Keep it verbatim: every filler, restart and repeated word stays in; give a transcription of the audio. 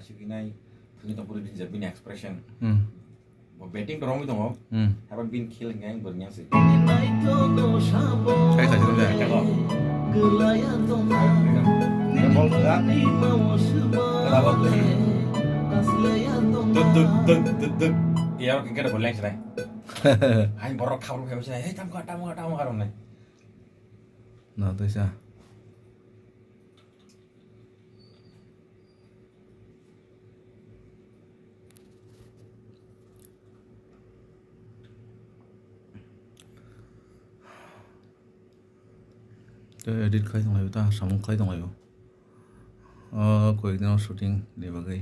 Sikinai thwngwi tongphuru bini je bini expression. Hmm. Bo batting to romwi tongo. Hmm. Haba bini khel hwnkhe ang bwrwngya se. Kai kha jikun jaya. Teko. Bol thwngya. Teko. Duk, duk, duk, duk, duk. Iya, khe khe bol lengsinai. Hai borok khabru phaibo sinai. Hei, tamo kha, tamo kha, tamo kha, romnai. Na, tei sa. Tei edit khai tonglaio ta, samung khai tonglaio. O, koyekdino shooting ni bagwi.